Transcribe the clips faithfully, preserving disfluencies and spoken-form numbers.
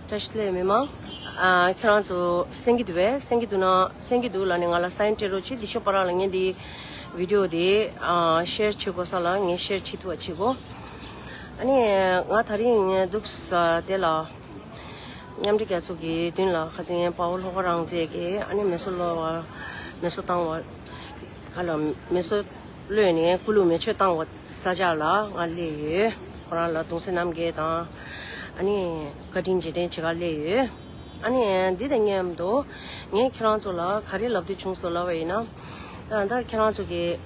བཀྲ་ཤིས་བདེ་ལེགས་མི་མང་། ཨ། ཁྱེད་རང་ཚོ་གསན་གྱི་འདུག་པས། གསན་གྱི་འདུག་ན། གསན་གྱི་འདུག་ལབ་ནས་ང་ལ་སའིན་སྤྲད་རོགས་གྱིས། འདི་ཤོག་པ་རང་ལ་ངས་འདི་བི་ཌི་ཡོ་དེ་ཨ་ཤེར་བྱེད་དགོས་ས་ལ་ངས་ཤེར་བྱེད་ཐུབ་པ་བྱེད་དགོས། ཨ་ནི་ང་དེ་རིང་ངས་འདུག་ས་དེ་ལ་མཉམ་འབྲེལ་རྒྱལ་ཚོགས་ཀྱི་མདུན་ལ་ཁ་ཚིག་ངན་དཔའ་བོ་ལྷོ་ཁ་རང་བཙན་གྱིས་ཨ་ནི་མེ་སོ་ལོ་བ་མེ་སོ་བཏང་བ་ག་ལ་མེ་སོ་གློད་ནས་སྐུ་ལུས་མེ་མཆོད་བཏང་བ་ས་ཆ་ལ་ང་སླེབས་ཡོད། ཁོ་རང་ལ་གདུང་སེམས་རྣམ་དགྱེས་དང་། ཨ་ནི་བཀའ་དྲིན་རྗེས་དྲན་བྱེད་གར་སླེབས་ཡོད། ཨ་ནི་འདི་དང་མཉམ་དུ་ངས་ཁྱེད་རང་ཚོ་ལ་ག་རེ་ལབ་འདོད་བྱུང་སོང་ལབ་པ་ཡིན་ན། ད་ད་ཁྱེད་རང་ཚོ་གིས་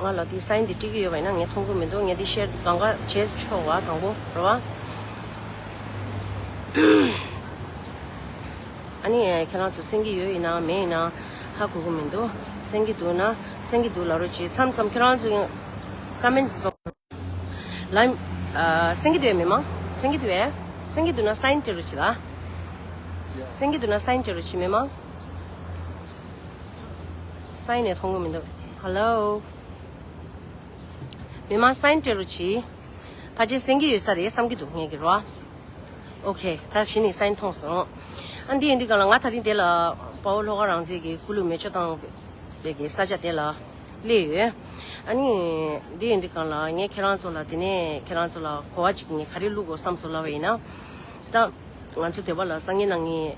ང་ལ་དེ་སའིན་འདི་སྤྲད་ཀྱི་ཡོད་པ་ཡིན་ན་ངས་མཐོང་གི་མི་འདུག་ངས་འདི་ཤེར་གང་ག་བྱས་ཆོག་པ་དང་པོ་རེད་པ། ཨ་ནི་ཁྱེད་རང་ཚོ་གསན་གྱི་ཡོད་ཡིན་ན་མེད་ཡིན་ན་ཧ་གོ་གི་མི་འདུག་གསན་གྱི་འདུག་ན་གསན་གྱི་འདུག་ལབ་རོགས་གྱིས། མཚམས་མཚམས་ཁྱེད་རང་ཚོ་ཀ་མེན་ཊི་སོང་། ལམ། ཨ། གསན་གྱི་འདུག་པས་མི་མང་། གསན་གྱི་འདུག་པས། གསན་གྱི་འདུག་ན་སའིན་སྤྲད་རོགས་གྱིས་ལ། གསན་གྱི་འདུག་ན་སའིན་སྤྲད་རོགས་གྱིས་མི་མང་། སའིན་ནས་མཐོང་གི་མི་འདུག་ཧེ་ལོ། མི་མང་སའིན་སྤྲད་རོགས་གྱིས། ཕལ་ཆེར་གསན་གྱི་ཡོད་ས་རེད་བསམ་གྱི་འདུག་ངས་ཀྱི་རོ། ཨོ་ཁེ། ད་གཞི་ནས་སའིན་མཐོང་སོང་། ཨ། འདི་ཡིན་དུས་གང་ལ་ང་དེ་རིང་དེ་ལ་དཔའ་བོ་ལྷོ་ཁ་རང་བཙན་གྱི་སྐུ་ལུས་མེ་མཆོད་བཏང་བའི་གི་ས་ཆ་དེ་ལ་སླེབས་ཡོད། ཨ་ནི་འདི་ཡིན་དུས་གང་ལ་ངས་ཁྱེད་རང་ཚོ་ལ་དེ་ནས་ཁྱེད་རང་ཚོ་ལ་གོ་བ་ཅིག་ངས་ག་རེ་བླུག་དགོས་བསམ་སོང་ལབ་པ་ཡིན་ན། ད་ང་ཚོ་སྡེ་བ་ལ་སང་ཉིན་གནངས་ཉིན་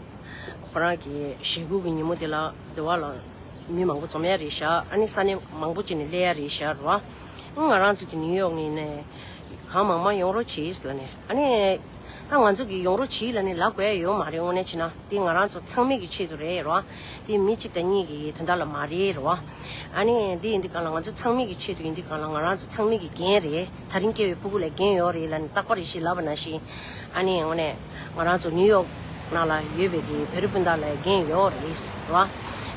ཁོ་རང་གི་ཞེ་དགུ་གི་ཉིན་མོ་དེ་ལ་སྡེ་བ་ལ་མི་མང་པོ་འཛོམས་ཡ་རེད་ཤག་ཨ་ནི་ས་གནས་མང་པོ་ཅིག་ནས་སླེབས་ཡ་རེད་ཤག་རེད་པ། ང་རང་ཚོ་གི་ནིའུ་ཡོག་ནས་གང་མང་མང་ཡོང་རོགས་གྱིས་ལབ་ནས། ཨ་ནི་ད་ང་ཚོ་གི་ཡོང་རོགས་གྱིས་ལབ་ནས་ལབ་དགོས་ཡ་ཡོད་མ་རེད། དངོས་གནས་བྱས་ན་དེ་ང་རང་ཚོ་ཚང་མའི་གི་ཆེད་དུ་རེད་རོ། དེ་མི་གཅིག་དང་གཉིས་ཀྱི་དོན་དག་ལ་མ་རེད་རོ། ཨ་ནི་འདི་ཡིན་དུས་གང་ལ་ང་ཚོ་ཚང་མའི་གི་ཆེད་དུ་ཡིན་དུས་གང་ལ་ང་རང་ཚོ་ཚང་མའི་གི་འགན་རེད། དེ་རིང་སྐྱེ་བའི་ཕྲུ་གུ་ལ་འགན་ཡོད་རེད་ལབ་ནས་རྟག་པར་རེ་ཞིག་ལབ་པ་ནང་བཞིན། ཨ་ནི་དངོས་གནས་ང་རང་ཚོ་ནིའུ་ཡོག་ནང་ལ་ཡོད་པའི་གི་བོད་རིགས་སྤུན་ཟླ་ལ་འགན་ཡོད་རེད་རོ།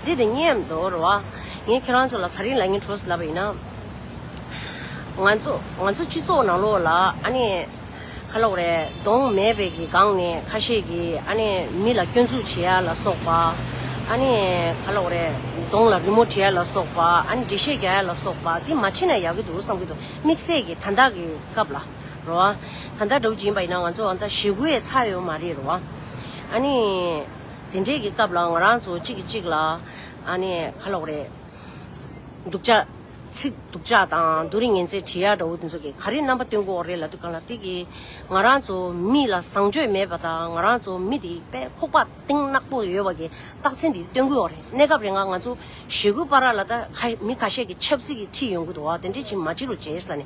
འདི་དང་མཉམ་དུ་རོ། ངས་ཁྱེད་རང་ཚོ་ལ་ག་རེ་ལབ་སྙིང་བྲོ་ལབ་པ་ཡིན་ན། ང་ཚོ་ང་ཚོ་སྤྱི་ཚོགས་ནང་ལོགས་ལ་ཨ་ནི་ག་ལབ་དགོས་རེད། གདོང་མེད་པའི་གི་སྒང་ནས་ཁ་ཤས་ཀྱིས་ཨ་ནི་མི་ལ་སྐྱོན་འཛུགས་བྱེད་ཡ་ལ་སོགས་པ། ཨ་ནི་ག་ལབ་དགོས་རེད། གདོང་ལ་རི་མོ་བྲིས་ཡ་ལ་སོགས་པ། ཨ་ནི་འགྲེལ་བཤད་རྒྱག་ཡ་ལ་སོགས་པ་འདི་མ་བྱེད་ན་ཡག་གི་འདུག་བསམ་གྱི་འདུག་དམིགས་བསལ་གྱི་ད་ལྟ་གི་སྐབས་ལ་རོ། ད་ལྟ་འདྲ་བོ་ཅིག་ཡིན་པ་ཡིན་ན་ང་ཚོ་ད་ལྟ་ཞེ་དགུ་ཡས་ཚར་ཡོད་མ་རེད་རོ། ཨ་ནི་དེ་འདྲའི་གི་སྐབས་ལ་ང་རང་ཚོ་གཅིག་གིས་གཅིག་ལ་ཨ་ནི་ག་ལབ་དགོས་རེད། སྡུག་ཅག་ཚིག་སྡུག་ཅག་དང་སྡུག་རུས་ངན་ཚད་བྲིས་ཡ་འདྲ་བོ་དེ་ཚོ་གིས་ག་རེ་རྣམ་པ་སྟོན་གྱི་ཡོད་རེད་ལབ་དུས་གང་ལ་དེ་གིས་ང་རང་ཚོ་མི་ལ་བཟང་སྤྱོད་མེད་པ་དང་ང་རང་ཚོ་མི་དེ་དཔེ་ཁོག་པ་གཏིང་ནག་པོ་ཡོད་པ་གི་རྟགས་མཚན་དེ་སྟོན་གྱི་ཡོད་རེད། གནས་སྐབས་རེ་ང་ང་ཚོ་ཞེ་དགུ་པ་ར་ལ་ད་ཁ་མི་ཁ་ཤས་ཀྱིས་ཆབ་སྲིད་ཀྱི་ཁྲིད་ཡོང་གི་འདུག་བ། དེ་འདྲས་ཅིག་མ་བྱེད་རོགས་བྱས་ལབ་ནས།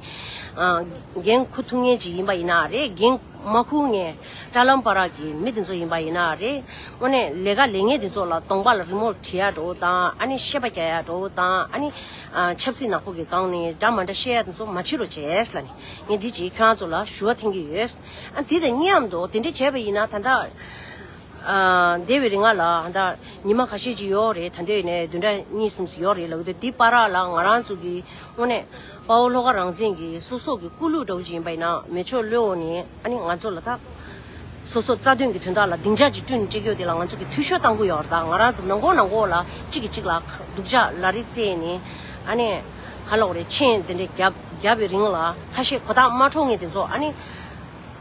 ཨ། འགན་འཁུར་ཐུབ་མཁན་ཅིག་ཡིན་པ་ཡིན་ན་རེད། འགན་མ་འཁུར་མཁན་དྲ་ལམ་པ་ར་གི་མི་དེ་ཚོ་ཡིན་པ་ཡིན་ན་རེད། དངོས་གནས་ལས་ཀ་ལས་མཁན་དེ་ཚོ་ལ་གདོང་པ་ལ་རི་མོ་བྲིས་ཡ་འདྲ་བོ་དང་ཨ་ནི་བཤད་པ་རྒྱག་ཡ་འདྲ་བོ་དང་ཨ་ནི་ཨ། ཆབ་སྲིད་ནག་པོ་གི་སྒང་ནས་འདྲ་མ་འདྲ་བཤད་ཡ་དེ་ཚོ་མ་བྱེད་རོགས་བྱས་ལབ་ནས་ངས་འདི་ཅིག་ཁྱོད་རང་ཚོ་ལ་ཞུ་བ་འཐེན་གྱི་ཡོད། ཨ། དེ་དང་མཉམ་དུ་དེ་འདྲ་བྱས་པ་ཡིན་ན་ད་ལྟ། ཨ། འདས་པའི་རིང་ལ་ད་ལྟ་ཉི་མ་ཁ་ཤས་ཅིག་ཡོད་རེད། ད་ལྟའི་ནས་བདུན་ཕྲག་གཉིས་གསུམ་ཞིག་ཡོད་རེད་ལབ་ཀྱི་འདུག་དེའི་བར་ལ་ང་རང་ཚོ་གི་དངོས་གནས་དཔའ་བོ་ལྷོ་ཁ་རང་བཙན་གྱི་སོ་སོ་གི་སྐུ་ལུས་འདྲ་བོ་ཅིག་ཡིན་པ་ཡིན་ན་མེ་མཆོད་གློད་འོང་ནས་ཨ་ནི་ང་ཚོ་ལ་ད་སོ་སོ་རྩ་དོན་གྱི་དོན་དག་ལ་སྡིངས་ཆ་ཅིག་བསྐྲུན་བྱེད་རྒྱུ་དེ་ལ་ང་ཚོ་གི་འཐུས་ཤོར་བཏང་གི་ཡོད་རེད། ད་ང་རང་ཚོ་ནང་ཁོག་ནང་ཁོག་ལ་གཅིག་གིས་གཅིག་ལ་སྡུག་ཅག་ལ་རེ་བཙལ་ནས་ཨ་ནི་ག་ལབ་དགོས་རེད། མཆན་དེ་འདྲས་བརྒྱབ་བརྒྱབ་པའི་རིང་ལ་ཁ་ཤས་གོ་བརྡ་མ་འཕྲོད་མཁན་དེ་ཚོ་ཨ་ནི།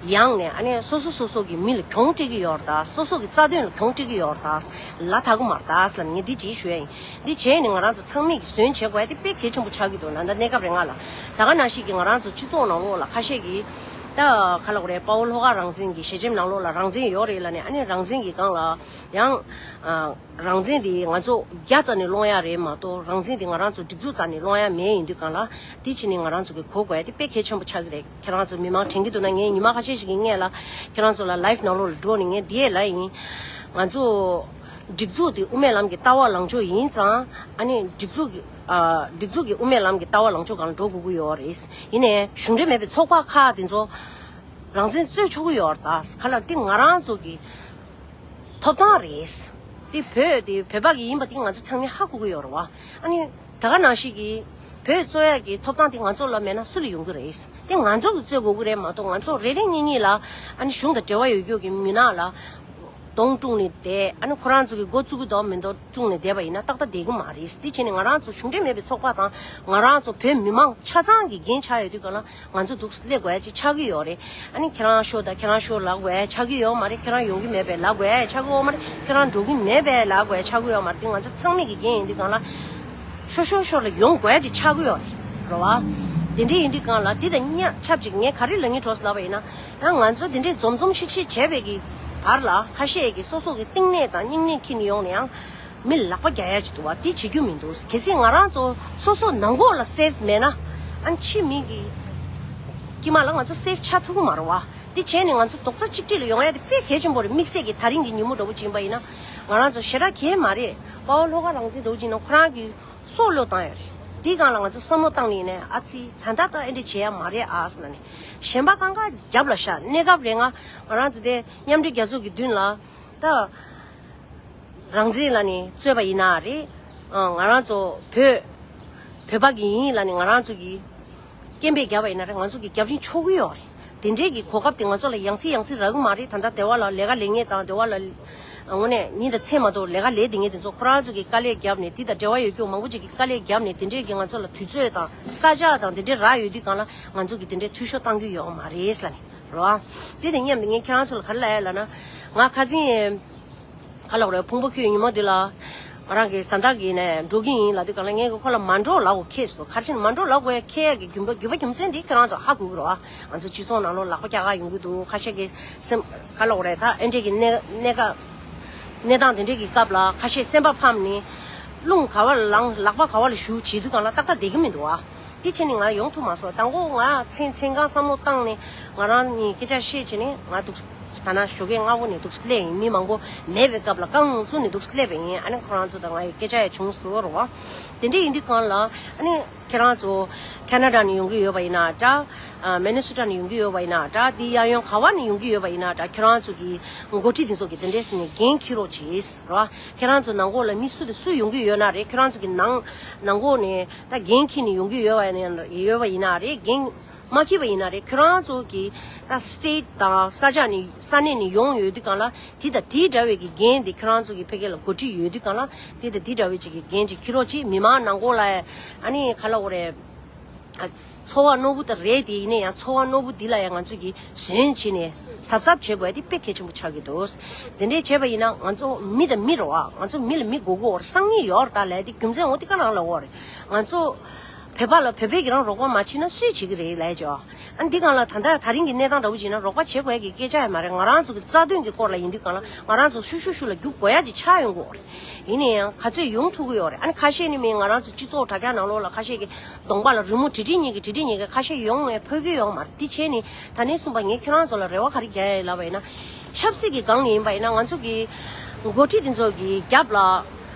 ཡང་ནས་ཨ་ནི་སོ་སོ་སོ་སོ་གི་མི་ལ་གྱོང་སྤྲད་ཀྱི་ཡོད་རེད་ད། སོ་སོ་གི་རྩ་དོན་ལ་གྱོང་སྤྲད་ཀྱི་ཡོད་རེད་ད། ལ་དྭགས་མ་རེད་ད་ཟེར་ལབ་ནས་ངས་འདི་ཅིག་ཞུ་ཡ་ཡིན། འདི་བྱས་ནས་ང་རང་ཚོ་ཚང་མས་ཀྱི་ཟོན་བྱེད་དགོས་ཡ་དེ་དཔེ་གལ་ཆེན་པོ་ཆགས་ཀྱི་འདུག་ད་ལྟ་གནས་སྐབས་རེ་ང་ལ་ད་ག་ནང་བཞིན་གྱི་ང་རང་ཚོ་སྤྱི་ཚོགས་ནང་ལོགས་ལ་ཁ་ཤས་ཀྱིས་ད་ག་ལབ་དགོས་རེད། དཔའ་བོ་ལྷོ་ཁ་རང་བཙན་གྱི་ཞལ་ཆེམས་ནང་ལོགས་ལ་རང་བཙན་ཡོད་རེད་ལབ་ནས་ཨ་ནི་རང་བཙན་གྱི་སྒང་ལ་ཡང་། རང་བཙན་དེ་ང་ཚོ་རྒྱ་རྩ་ནས་སློང་ཡ་རེད་མ་གཏོགས་རང་བཙན་དེ་ང་རང་ཚོ་སྒྲིག་འཛུགས་རྩ་ནས་སློང་ཡ་མེད། ཡིན་དུས་གང་ལ་དེ་ཕྱིན་ནས་ང་རང་ཚོ་གི་གོ་དགོས་ཡ་དེ་དཔེ་གལ་ཆེན་པོ་ཆགས་ཀྱི་རེད། ཁྱེད་རང་ཚོ་མི་མང་དྲན་གྱི་འདུག་ན་ངས་ཉི་མ་ཁ་ཤས་ཤིག་གི་སྔས་ལ་ཁྱེད་རང་ཚོ་ལ་ལའིབ་ནང་ལོགས་ལ་འགྲོ་ནས་ངས་དེ་ལབ་ཡིན། ང་ཚོ་སྒྲིག་འཛུགས་དེ་དབུ་མའི་ལམ་གྱི་ལྟ་བ་ལངས་ཕྱོགས་ཡིན་ཙང་ཨ་ནི་སྒྲིག་འཛུགས་ཀྱི་ཨ་སྒྲིག་འཛུགས་ཀྱི་དབུ་མའི་ལམ་གྱི་ལྟ་བ་ལངས་ཕྱོགས་སྒང་ལ་འགྲོ་དགོས་ཀྱི་ཡོད་རེད། ཡིན་ནའི་གཞུང་འབྲེལ་མེད་པའི་ཚོགས་པ་ཁག་དེ་ཚོ་རང་བཙན་རྩོད་ཆོག་གི་ཡོད་རེད་ད། ག་ལ་དེ་ང་རང་ཚོ་གི་ཐོབ་ཐང་རེད། དེ་བོད་དེ་བོད་པ་གི་ཡིན་པ་དེ་ང་ཚོ་ཚང་མས་ཧ་གོ་གི་ཡོད་རེད་བ། ཨ་ནི་ད་ག་ནང་བཞིན་གྱི་བོད་གཙོ་ཡག་གི་ཐོབ་ཐང་དེ་ང་ཚོ་ལ་མེད་ན་སུ་ལ་ཡོང་གི་རེད། དེ་ང་ཚོ་གི་རྩོད་དགོས་ཀྱི་རེད་མ་གཏོགས་ང་ཚོ་རེ་རེ་གཉིས་གཉིས་ལ་ཨ་ནི་གཞུང་དང་འབྲེལ་བ་ཡོད་རྒྱུ་གི་མི་ནག་ལ་ གདོང་དཀྲུགས་ནས་བསྡད། ཨ་ནི་ཁོ་རང་ཚོ་གི་འགོ་བཙུགས་ཀྱི་འདུག་མི་འདུག་དཀྲུགས་ནས་བསྡད་པ་ཡིན་ན་ཏག་ཏག་བསྡད་ཀྱི་མ་རེད། དེ་བྱས་ནས་ང་རང་ཚོ་གཞུང་འབྲེལ་མེད་པའི་ཚོགས་པ་དང་ང་རང་ཚོ་བོད་མི་མང་ཆ་ཚང་གི་འགན་ཆགས་ཡོད་དུས་གང་ལ་ང་ཚོ་འདུག་སླེབས་དགོས་ཡ་ཅིག་ཆགས་ཀྱི་ཡོད་རེད། ཨ་ནི་ཁྱེད་རང་ཤོག་དང་ཁྱེད་རང་ཤོག་ལབ་དགོས་ཡ་ཆགས་ཀྱི་ཡོད་མ་རེད། ཁྱེད་རང་ཡོང་གི་མེད་པས་ལབ་དགོས་ཡ་ཆགས་ཀྱི་ཡོད་མ་རེད། ཁྱེད་རང་འགྲོ་གི་མེད་པས་ལབ་དགོས་ཡ་ཆགས་ཀྱི་ཡོད་མ་རེད། དེ་ང་ཚོ་ཚང་མས་ཀྱི་འགན་ཡིན་དུས་གང་ལ། ཤོ་ཤོ་ཤོ་ལ་ཡོང་དགོས་ཅིག་ཆགས་ཀྱི་ཡོད་རེད། རེད་བ། དེ་འདྲས་ཡིན་དུས་གང་ལ་དེ་དང་མཉམ་ཆབས་ཅིག་ངས་ག་རེ་ལབ་སྙིང་བྲོ་ལབ་པ་ཡིན་ན། ཡང་ང་ཚོ་དེ་འདྲས་འཛོམས་འཛོམས་ཤིག་ཤིག་བྱས་པའི་གི་བར་ལ་ཁ་ཤས་ཀྱིས་སོ་སོ་གི་གཏིང་ནས་དང་སྙིང་ནས་འཁྱེར་ནས་ཡོང་ནས་ཡང་མི་ལག་པ་རྒྱག་ཡ་ཅིག་འདུག་བ། དེ་བྱེད་རྒྱུ་མི་འདུག་གལ་སྲིད་ང་རང་ཚོ་སོ་སོ་ནང་ཁོག་ལ་སེབ་མེད་ན། ཨ་ཕྱི་མི་གི་དཀྱིལ་མ་ལ་ང་ཚོ་སེབ་ཆགས་ཐུབ་ཀྱི་མ་རེད་བ། དེ་བྱས་ནས་ང་ཚོ་རྡོག་རྩ་གཅིག་སྒྲིལ་ལ་ཡོང་ཡ་དེ་དཔེ་གལ་ཆེན་པོ་རེད། དམིགས་བསལ་གྱི་ད་རིང་གི་ཉིན་མོ་འདྲ་བོ་ཅིག་ཡིན་པ་ཡིན་ན། ང་རང་ཚོ་ཞེ་དྲག་གལ་མ་རེད། དཔའ་བོ་བློ་དགའ་རང་བཙན་འདྲ་བོ་ཅིག་ཡིན་ན་ཁོ་རང་གི་སྲོག་བློས་བཏང་ཡོད་རེད། དེའི་སྒང་ལ་ང་ཚོ་བསམ་བློ་བཏང་ནས་ནས་ཨ་ཙི་ད་ལྟ་ད་ཨེ་འདྲ་བྱེད་ཡ་མ་རེད་ཨ་ཟེར་ནས། གཞན་པ་གང་ག་རྒྱབ་ལ་བཞག་གནས་སྐབས་རེད། ང་ང་རང་ཚོ་དེ་མཉམ་འབྲེལ་རྒྱལ་ཚོགས་ཀྱི་མདུན་ལ་ད་རང་བཙན་ལ་ནི་རྩོད་པ་ཡིན་ན་རེད། ཨ་ང་རང་ཚོ་བོད་བོད་པ་གི་ཡིན་ལ་ནི་ང་རང་ཚོ་གི་སྐད་འབོད་བརྒྱབ་པ་ཡིན་ན་རེད། ང་ཚོ་གི་རྒྱབ་རིང་ཆོག་གི་ཡོད་རེད། དེ་འདྲའི་གི་གོ་སྐབས་དེ་ང་ཚོ་ལ་ཡང་སེ་ཡང་སེ་རག་གི་མ་རེད། ད་ལྟ་སྡེ་བ་ལ་ལས་ཀ་ལས་མཁན་དང་སྡེ་བ་ལ་དངོས་གནས་ཉིན་དང་མཚན་མ་གཏོགས་ལས་ཀ་ལས་བསྡད་མཁན་དེ་ཚོ་ཁོ་རང་ཚོ་གི་དཀའ་ལས་བརྒྱབ་ནས་དེ་དང་འབྲེལ་བ་ཡོད་རྒྱུ་མང་པོ་ཅིག་གི་དཀའ་ལས་བརྒྱབ་ནས་དེ་འདྲའི་གི་ང་ཚོ་ལ་དུས་ཚོད་དང་ས་ཆ་དང་དེ་འདྲའི་རག་ཡོད་དུས་གང་ལ་ང་ཚོ་གི་དེ་འདྲའི་འཐུས་ཤོར་བཏང་རྒྱུ་ཡོད་མ་རེད་ལ་ནི་རོ། དེ་དང་མཉམ་དུ་ངས་ཁྱེད་རང་ཚོ་ལ་ག་རེ་ལབ་ཡ་ལབ་ན། ང་ཁ་སང་ག་ལབ་རེད། ཕུང་པོ་ཁྱོད་ཉི་མ་འདི་ལ་ང་རང་གི་བཟའ་ཟླ་གིས་ནས་འགྲོ་གི་ཡིན་ལབ་དུས་གང་ལ་ངས་ཁོ་ལ་མ་འགྲོ་ལབ་དགོས་ཁེལ་སོང་། ག་རེ་བྱས་ནས་མ་འགྲོ་ལབ་དགོས་ཁེལ་ཡ་གི་རྒྱུ་མ་རྒྱུ་མ་རྒྱུ་མཚན་འདི་ཁྱེད་རང་ཚོ་ཧ་གོ་གི་རེད་བ། ང་ཚོ་སྤྱི་ཚོགས་ནང་ལོགས་ལག་པ་རྒྱག་ག་ཡོང་གི་འདུག་ཁ་ཤས་ཀྱི་སེམས་ག་ལབ་དགོས་རེད། ད་ཨེ་འདྲས་ཀྱི་གནས་གནས་ཀ་གནས་སྟངས་དེ་འདྲས་ཀྱི་སྐབས་ལ་ཁ་ཤས་སེམས་པ་ཕམ་ནས་རླུང་ག་བ་ལ་ལངས་ལག་པ་ག་བ་ལ་གཞུ་བྱེད་དུས་གང་ལ་ཏག་ཏག་བསྡད་ཀྱི་མི་འདུག་བ། དེ་བྱས་ནས་ང་ཡོང་ཐུབ་མ་སོང་། དང་པོ་ང་མཚན་མཚན་གང་བསམ་བློ་བཏང་ནས་ང་རང་གཉིས་སྐད་ཆ་བཤད་བྱས་ནས་ང་འདུག་ད་ན་ཞོགས་ཀས་སྔ་པོ་ནས་འདུག་སླེབས་ཡིན། མི་མང་པོ་མེད་པའི་སྐབས་ལ་རྐང་བཙུགས་ནས་འདུག་སླེབས་པ་ཡིན། ཨ་ནི་ཁོ་རང་ཚོ་དང་ང་ཡི་སྐད་ཆ་ཡང་བྱུང་སོང་རོ། དེ་འདྲ་ཡིན་དུས་གང་ལ་ཨ་ནི་ཁྱེད་རང་ཚོ་ཁེ་ན་ཌ་ནས་ཡོང་གི་ཡོད་པ་ཡིན་ན་འདྲ། ཨ་མི་ནི་སོ་ཊ་ནས་ཡོང་གི་ཡོད་པ་ཡིན་ན་འདྲ། དེ་གཡས་གཡོན་ག་བ་ནས་ཡོང་གི་ཡོད་པ་ཡིན་ན་འདྲ། ཁྱེད་རང་ཚོ་གི་འགོ་ཁྲིད་དེ་ཚོ་གི་དེ་འདྲས་ནས་འགན་འཁྱེར་རོགས་བྱེད་རོ། ཁྱེད་རང་ཚོ་ནང་ལོགས་ལ་མི་སུ་དང་སུ་ཡོང་གི་ཡོད་ན་རེད། ཁྱེད་རང་ཚོ་གི་ནང་ནང་ལོགས་ནས་ད་འགན་འཁྱེར་ནས་ཡོང་གི་ཡོད་པ་ཡིན་ཡོད་པ་ཡིན་ན་རེད། འགན་མ་འཁྱེར་བ་ཡིན་ན་རེད། ཁྱོད་རང་ཚོ་གི་ད་སི་ཊེ་ཊི་དང་ས་ཆ་ནས་ས་གནས་ནས་ཡོང་ཡོད་དུས་གང་ལ་དེ་དང་དེ་འདྲ་བའི་གི་འགན་དེ་ཁྱོད་རང་ཚོ་གི་ཕ་གི་ལ་འགོ་ཁྲིད་ཡོད་དུས་གང་ལ་དེ་དང་དེ་འདྲ་བའི་ཅིག་གི་འགན་ཅིག་འཁྱེར་རོགས་གྱིས། མི་མང་ནང་ལོགས་ལ་ཨ་ནི་ག་ལབ་དགོས་རེད། ཚོར་བ་རྣོ་པོ་དེ་རེད། དེ་ཡིན་ན་ཡང་ཚོར་བ་རྣོ་པོ་འདི་ལ་ཡང་ང་ཚོ་གིས་ཟོན་བྱས་ནས་གཟབ་གཟབ་བྱེད་དགོས་དེ་དཔེ་གལ་ཆེན་པོ་ཆགས་ཀྱི་འདུག་དེ་འདྲས་བྱས་པ་ཡིན་ན་ང་ཚོ་མི་དང་མི་རེད་བ། ང་ཚོ་མི་ལ་མི་དགོས་ཀྱི་ཡོད་རེད། སང་ཉིན་ཡོད་རེད་ད་ལབ་དེ་རྒྱུ་མཚན་འོ་དེ་ག་རང་ལ་འོ་རེད། ང་ཚོ་བོད་པ་ལ་བོད་པས་ཀྱི་རང་རོགས་པ་མ་བྱེད་ན་སུས་བྱེད་ཀྱི་རེད་ལབ་ཀྱི་ཡོད། ཨ་ནི་འདི་སྒང་ལ་ད་ལྟ་ད་རིང་གི་གནས་སྟངས་འདྲ་བོ་བྱས་ན་རོགས་པ་བྱེད་དགོས་ཀྱི་སྐད་ཆ་ཡང་མ་རེད། ང་རང་ཚོ་གི་རྩ་དོན་གྱི་སྐོར་ལ་ཡིན་དུས་གང་ལ་ང་རང་ཚོ་ཤུ་ཤུ་ཤུ་ལ་རྒྱུག་དགོས་ཡ་ཅིག་ཆགས་ཡོང་གི་ཡོད་རེད། ཡིན་ན་ཡང་ག་ཚོད་ཡོང་ཐུབ་ཀྱི་ཡོད་རེད། ཨ་ནི་ཁ་ཤས་ནི་མིན་ང་རང་ཚོ་སྤྱི་ཚོགས་དྲ་རྒྱ་ནང་ལོགས་ལ་ཁ་ཤས་ཀྱི་གདོང་པ་ལ་རི་མོ་བྲིས་བྲིས་ཉིན་གྱི་བྲིས་བྲིས་ཉིན་གྱི་ཁ་ཤས་ཡོང་ནས་ཕོད་ཀྱི་ཡོད་མ་རེད། དེ་བྱས་ནས་ད་ནས་གསུངས་པ་ངས་ཁྱེད་རང་ཚོ་ལ་རེ་བ་ག་རེ་རྒྱག་ཡ་ཡིན་ལབ་པ་ཡིན་ན། ཆབ་སྲིད་ཀྱི་སྒང་ནས་ཡིན་པ་ཡིན་ན་ང་ཚོ་གི་འགོ་ཁྲིད་དེ་ཚོ་གི་རྒྱབ་ལ་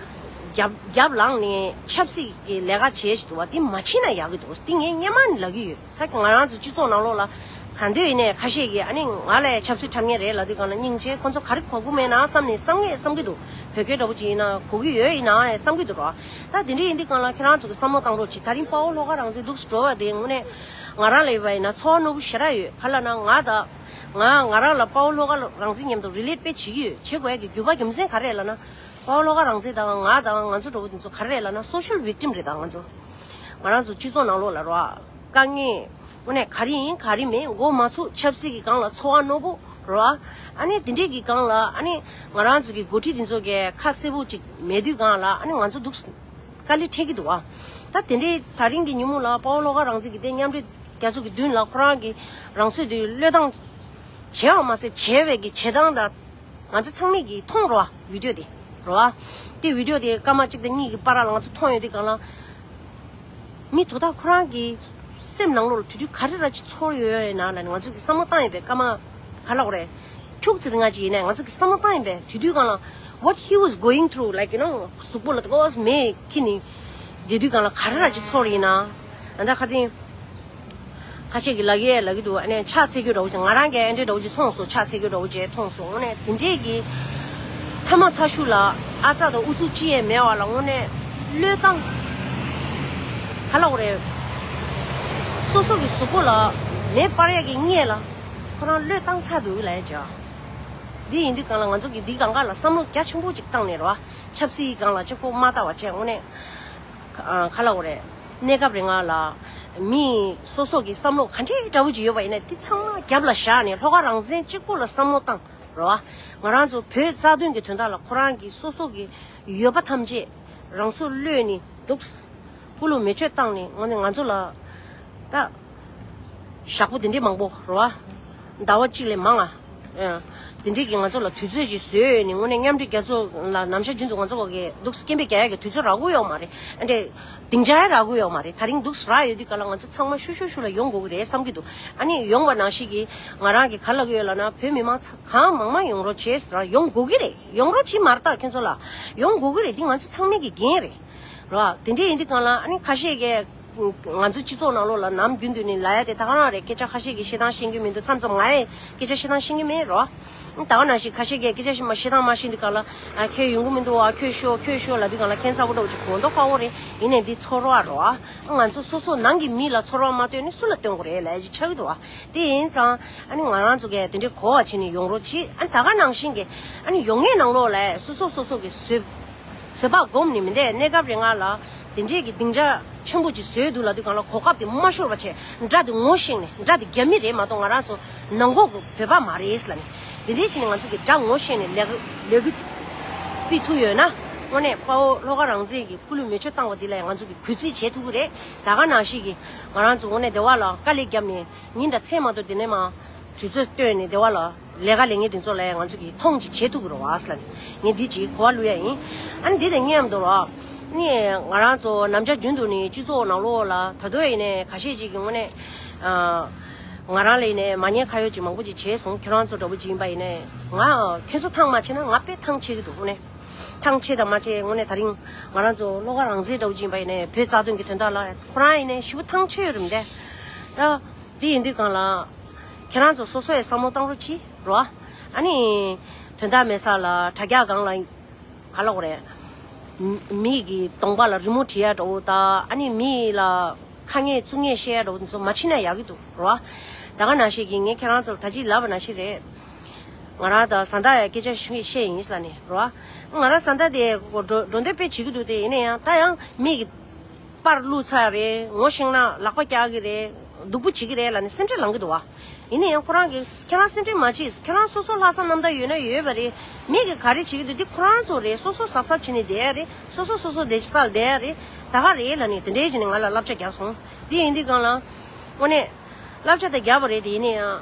རྒྱབ་རྒྱབ་ལངས་ནས་ཆབ་སྲིད་ཀྱི་ལས་ཀ་བྱེད་བཞིན་འདུག་བ། དེ་མ་བྱེད་ན་ཡག་གི་འདུག་དེ་ངས་སྔོན་མ་ནས་ལབ་ཀྱི་ཡོད། ད་ང་རང་ཚོ་སྤྱི་ཚོགས་ནང་ལོགས་ལ་གང་འདོད་ཡིན་ནའི་ཁ་ཤས་ཀྱིས་ཨ་ནི་ང་ལ་ཆབ་སྲིད་འཁྲབ་མཁན་རེད་ལབ་དུས་སྒང་ལ་སྙིང་རྗེ། ཁོ་ཚོ་ག་རེ་གོ་གི་མེད་ན་བསམ་ནས་བསམ་ངས་བསམ་གྱི་འདུག་བོད་སྐད་འདྲ་པོ་ཅིག་ཡིན་ན་གོ་གི་ཡོད་ཡིན་ན་བསམ་གྱི་འདུག་རོ། ད་དེ་འདྲ་ཡིན་དུས་སྒང་ལ་ཁྱེད་རང་ཚོ་གི་བསམ་བློ་བཏང་རོགས་གྱིས། ད་རིང་དཔའ་བོ་བློ་དགའ་རང་བཙན་འདུག་སེ་འགྲོ་བ་དེ་དངོས་གནས་ང་རང་ལ་ཡོད་པ་ཡིན་ན་ཚོར་བ་རྣོ་པོ་ཞེ་དྲག་ཡོད། ག་ལབ་ན་ང་ད་ང་ང་རང་ལ་དཔའ་བོ་བློ་དགའ་རང་བཙན་མཉམ་དུ་རི་ལེ་ཊི་དཔེ་བྱེད་ཀྱི་ཡོད། བྱེད་དགོས་ཡ་གི་རྒྱུ་བ་རྒྱུ་མཚན་ག་རེ་ལབ་ན། དཔའ་བོ་བློ་དགའ་རང་བཙན་དང་ང་དང་ང་ཚོ་འདྲ་པོ་དེ་ཚོ་ག་རེ་རེད་ལབ་ན་སོ་ཤལ་བིག་ཊིམ་རེད། ད་ང་ཚོ་ང་རང་ཚོ་སྤྱི་ཚོགས་ནང་ལོགས་ལ་རོ། དཀའ་ངལ་དངོས་གནས་ག་རེ་ཡིན་ག་རེ་མིན་འགོ་མ་ཚུགས་ཆབ་སྲིད་ཀྱི་སྒང་ལ་ཚོར་བ་རྣོ་པོ་རོ། ཨ་ནི་དེ་འདྲས་ཀྱི་སྒང་ལ་ཨ་ནི་ང་རང་ཚོ་གི་འགོ་ཁྲིད་དེ་ཚོ་གི་ཁ་གསལ་པོ་ཅིག་མེད་དུས་སྒང་ལ་ཨ་ནི་ང་ཚོ་འདུག་དཀའ་ལས་འཕྲད་ཀྱི་འདུག་ཨ། ད་དེ་འདྲས་ད་རིང་གི་ཉིན་མོ་ལ་དཔའ་བོ་བློ་དགའ་རང་བཙན་གྱི་དེ་མཉམ་འབྲེལ་རྒྱལ་ཚོགས་ཀྱི་མདུན་ལ་ཁོ་རང་གི་རང་སྲོག་དེ་བློས་བཏང་བྱས་པ་མ་ཟད་བྱས་པའི་གི་བྱེད་སྟངས་དང་། ང་ཚོ་ཚང་མས་ཀྱིས་མཐོང་རོ་བི་ཌི་ཡོ་དེ་རོ། དེ་བི་ཌི་ཡོ་དེ་སྐར་མ་གཅིག་དང་གཉིས་ཀྱི་བར་ལ་ང་ཚོ་མཐོང་ཡོད་དུས་སྒང་ལ། མི་དོ་བདག་ཁོ་རང་གི་སེམས་ནང་ལོགས་ལ་དེ་དུས་ག་རེ་ར་ཅིག་ཚོར་ཡོད་ཡོད་ན་ལ་ང་ཚོ་གི་བསམ་བློ་བཏང་ཡོད་པའི་སྐར་མ་ག་ལབ་དགོས་རེད། ཁྱུག་ཙམ་རིང་ང་ཅིག་ཡིན་ནའི་ང་ཚོ་གི་བསམ་བློ་བཏང་ཡོད་པའི་དེ་དུས་སྒང་ལ། What he was going through, like, you know, གཟུགས་པོ་ལ་དགོས་མེད་ཁྱི་ནི་དེ་དུས་སྒང་ལ་ག་རེ་ར་ཅིག་ཚོར་ཡིན་ན། ཨ་ད་ཁ་ཚིང་། ཁ་ཤས་ཀྱིས་ལབ་ཀྱི་ལབ་ཀྱི་འདུག་ཨ་ནི་ཕྱག་འཚལ་རྒྱུ་འདྲ་བོ་ཅིག་ང་རང་གིས་ཨེ་འདྲའི་འདྲ་བོ་ཅིག་མཐོང་སོང་། ཕྱག་འཚལ་རྒྱུ་འདྲ་བོ་ཅིག་མཐོང་སོང་། དངོས་གནས་དེ་འདྲས་ཀྱི་ཐ་མ་ཐ་ཤུ་ལ་ཨ་ཙག་དང་ཨུ་ཚུགས་ཅི་ཡང་མེད་པ་ལ་དངོས་གནས་བློས་བཏང་ག་ལབ་དགོས་རེད། སོ་སོ་གི་གཟུགས་པོ་ལ་མེ་སྤར་ཡག་གི་སྔས་ལ་ཁོ་རང་བློས་བཏང་ཚར་འདུག་ལབ་ཡ་ཅིག་འདི་ཡིན་དུས་གང་ལ་ང་ཚོ་གིས་འདིའི་སྒང་ག་ལ་བསམ་བློ་རྒྱ་ཆེན་པོ་ཅིག་བཏང་ནས་རེད་བ། ཆབ་སྲིད་སྒང་ལ་གཅིག་པོ་མ་ལྟ་བ་བྱས་དངོས་གནས། ཨ། ག་ལབ་དགོས་རེད། གནས་སྐབས་རིང་ལ་མི་སོ་སོ་གི་བསམ་བློ་ག་འདྲའི་འདྲ་བོ་ཅིག་ཡོད་པ་ཡིན་ན་དེ་ཚང་མ་རྒྱབ་ལ་བཞག་ནས་ལྷོ་ཁ་རང་བཙན་གཅིག་པོ་ལ་བསམ་བློ་བཏང་རེད་བ། ང་རང་ཚོ་བོད་རྩ་དོན་གྱི་དོན་དག་ལ་ཁོ་རང་གི་སོ་སོ་གི་ཡོད་པ་ཐམས་ཅད་རང་སྲོག་བློས་ནས་འདུག་སྐུ་ལུས་མེ་མཆོད་བཏང་ནས་དངོས་གནས་ང་ཚོ་ལ་ད་ཞག་པོ་དེ་འདྲའི་མང་པོ་རེད་བ། ཟླ་བ་གཅིག་ལས་མང་ང་། ཨ། དེ་འདྲའི་གི་ང་ཚོ་ལ་དུས་ཚོད་ཅིག་བཟོས་ནས་དངོས་གནས་མཉམ་འབྲེལ་རྒྱལ་ཚོགས་ལ་ནམ་ཞག་རྒྱུན་དུ་ང་ཚོ་གི་འདུག་སྐད་འབོད་རྒྱག་ཡག་གི་དུས་ཚོད་རག་གི་ཡོད་མ་རེད། ཨ་འདྲས་སྡིངས་ཆ་ཡང་རག་གི་ཡོད་མ་རེད། ད་རིང་འདུག་རག་ཡོད་དུས་ག་ལ་ང་ཚོ་ཚང་མ་ཤུ་ཤུ་ཤུ་ལ་ཡོང་དགོས་ཀྱི་རེད་བསམ་གྱི་འདུག་ཨ་ནི་ཡོང་བ་ནང་བཞིན་གྱི་ང་རང་གི་ག་ལབ་ཀྱི་ཡོད་ལབ་ན་བོད་མི་མང་ཚང་གང་མང་མང་ཡོང་རོགས་བྱེད་ཟེར། ཡོང་དགོས་ཀྱི་རེད། ཡོང་རོགས་བྱེད་མ་རེད། ད་ཁྱོད་ཚོ་ལ་ཡོང་དགོས་ཀྱི་རེད། འདི་ང་ཚོ་ཚང་མའི་གི་འགན་རེད། རོ། དེ་འདྲ་ཡིན་དུས་གང་ལ་ཨ་ནི་ཁ་ཤས་ཀྱིས་ང་ཚོ་སྤྱི་ཚོགས་ནང་ལོགས་ལ་ནམ་རྒྱུན་དུ་ནི་ལབ་ཡ་དེ་ད་ག་རང་རེད། སྐད་ཆ་ཁ་ཤས་ཀྱིས་བཤད་སྟངས་ཤེས་ཀྱི་མི་འདུག་མཚམས་མཚམས་ང་ཡི་སྐད་ཆ་བཤད་སྟངས་ཤེས་ཀྱི་མེད་རོ། ད་ག་ནང་བཞིན་ཁ་ཤས་ཀྱིས་སྐད་ཆ་བཤད་མ་བཤད་སྟངས་མ་ཤེས་དུས་གང་ལ་ཨ་ཁྱོད་ཡོང་གི་མི་འདུག་ཨ་ཁྱོད་ཤོག་ཁྱོད་ཤོག་ལབ་དུས་གང་ལ་ཁྱད་མཚར་པོ་འདྲ་བོ་ཅིག་གོ་མདོག་ཁ་པོ་རེད། ཡིན་ནའི་འདི་ཚོར་བ་རོ། ཨ་ང་ཚོ་སོ་སོ་ནང་གི་མི་ལ་ཚོར་བ་མ་བཏོན་ནས་སུ་ལ་བཏོན་དགོས་རེད་ལབ་ཡ་ཅིག་ཆགས་ཀྱི་འདུག་ཨ། དེ་ཡིན་ཙང་ཨ་ནི་ང་རང་ཚོ་གས་དེ་འདྲའི་གོ་བ་བྱས་ནས་ཡོང་རོགས་གྱིས། ཨ་ནི་ད་ག་ནང་བཞིན་གྱི་ཨ་ནི་ཡོང་ངེས་ནང་ལོགས་ལ་སོ་སོ་སོ་སོ་གི་བཟོད་བཟོད་པ་སྒོམ་ནས་མི་འདས་གནས་སྐབས་རིང་ལ་དེ་འདྲས་ཀྱི་སྡིངས་ཆ་ཆེན་པོ་ཅིག་བཟོས་འདུག་ལབ་དུས་གང་ལ་གོ་སྐབས་དེ་མ་ཤོར་བ་བྱས། དགྲ་དེ་ངོ་ཤེས་ནས། དགྲ་དེ་རྒྱ་མི་རེད་མ་གཏོགས་ང་རང་ཚོ་ནང་ཁོག་གི་བོད་པ་མ་རེད་ལབ་ནས། དེ་འདྲས་བྱས་ནས་ང་ཚོ་གི་དགྲ་ངོ་ཤེས་ནས་ལས་ཀ་ལས་འགུལ་སྤེལ་ཐུབ་ཡོད་ན། དངོས་གནས་དཔའ་བོ་ལྷོ་ཁ་རང་བཙན་གྱི་སྐུ་ལུས་མེ་མཆོད་བཏང་བ་དེ་ལ་ང་ཚོ་གི་གུས་བརྩི་བྱེད་ཐུབ་ཀྱི་རེད། ད་ག་ནང་བཞིན་གྱི་ང་རང་ཚོ་དངོས་གནས་བདེ་བ་ལ་དཀའ་ལས་བརྒྱབ་ནས་ཉིན་དང་མཚན་མ་གཏོགས་དེ་ནས་མ་དུས་ཚོད་བཏོན་ནས་བདེ་བ་ལ་ལས་ཀ་ལས་ངན་དེ་ཚོ་ལ་ང་ཚོ་གིས་མཐོང་ཅིག་བྱེད་ཐུབ་ཀྱི་རེད་བ་ཟེར་ལབ་ནས་ངས་འདི་ཅིག་གོ་བ་བླུག་ཡ་ཡིན། ཨ་ནི་འདི་དང་མཉམ་དུ་རོ། ནི་ང་རང་ཚོ་ནམ་ཞག་རྒྱུན་དུ་ནི་སྤྱི་ཚོགས་ནང་ལོགས་ལ་ད་དུང་ཡིན་ནའི་ཁ་ཤས་ཅིག་གི་ངོས་ནས་ཨ། ང་རང་ལ་ཡིན་ནའི་མ་ཉེས་ཁ་གཡོག་ཅིག་མང་པོ་ཅིག་བྱས་སོང་། ཁྱོད་རང་ཚོ་འདྲ་པོ་ཅིག་ཡིན་པ་ཡིན་ནའི་ང་ཁྱོད་ཚོ་ཐང་མ་ཆད་ན་ང་དཔེ་ཐང་ཆད་ཀྱི་འདུག་དངོས་གནས་ཐང་ཆད་དང་མ་ཆད་དངོས་གནས་ད་རིང་ང་རང་ཚོ་བློ་དགའ་རང་བཙན་འདྲ་པོ་ཅིག་ཡིན་པ་ཡིན་ནའི་བོད་རྩ་དོན་གྱི་དོན་དག་ལ་ཁོ་རང་ཡིན་ནའི་ཞེ་པོ་ཐང་ཆད་ཡོད་རེད་མི་འདུག་ད། དེ་ཡིན་དུས་གང་ལ། ཁྱེད་རང་ཚོ་སོ་སོ་ཡི་བསམ་བློ་བཏང་རོགས་གྱིས་རོ། ཨ་ནི། དོན་དག་མེད་ས་ལ་དྲ་རྒྱ་སྒང་ལ། ག་ལབ་དགོས་རེད། མི་མི་གི་གདོང་པ་ལ་རི་མོ་བྲིས་ཡ་འདྲ་བོ་དང་ཨ་ནི་མི་ལ་ཁ་ངན་བཙུགས་ངན་བཤད་ཡ་འདྲ་བོ་དེ་ཚོ་མ་བྱེད་ན་ཡག་གི་འདུག་རོ། ད་ག་ནང་བཞིན་གྱི་ངས་ཁྱེད་རང་ཚོ་ལ་ད་ཅི་ལབ་པ་ནང་བཞིན་རེད། ང་རང་དང་བཟའ་ཟླ་ཡ་སྐད་ཆ་ཞུ་བཤད་ཡིན་ཟེར་ནས་རོ། ང་རང་བཟའ་ཟླ་དེ་འགྲོ་འགྲོ་འདོད་དཔེ་བྱེད་ཀྱི་འདུག་དེ་ཡིན་ན་ཡང་ད་ཡང་མི་གི་པར་བླུགས་ཚར་རེད། ངོ་ཤེས་ན་ལག་པ་བཀྱག་གི་རེད། སྡུག་པོ་བྱེད་ཀྱི་རེད་ལབ་ནས་སེམས་ཁྲལ་ལངས་ཀྱི་འདུག་བ། ཡིན་ན་ཡང་ཁོ་རང་གིས་ཁྱེད་རང་སེམས་ཁྲལ་མ་བྱེད། ཁྱེད་རང་སོ་སོ་ལྷག་བསམ་རྣམ་དག་ཡོད་ན་ཡོད་པ་རེད། མི་གིས་ག་རེ་བྱེད་ཀྱི་འདུག་འདི་ཁོ་རང་ཚོ་རེད། སོ་སོ་གཟབ་གཟབ་བྱས་ནས་བསྡད་ཡ་རེད། སོ་སོ་སོ་སོ་བདེ་ཅི་ལྟར་བསྡད་ཡ་རེད། ད་ག་རེད་ལབ་ནས་དེ་འདྲའི་བྱས་ནས་ང་ལ་བསླབ་བྱ་བརྒྱབ་སོང་། དེ་ཡིན་དུས་གང་ལ། དངོས་གནས། བསླབ་བྱ་དེ་བརྒྱབ་པ་རེད་དེ་ཡིན་ན་ཡང་།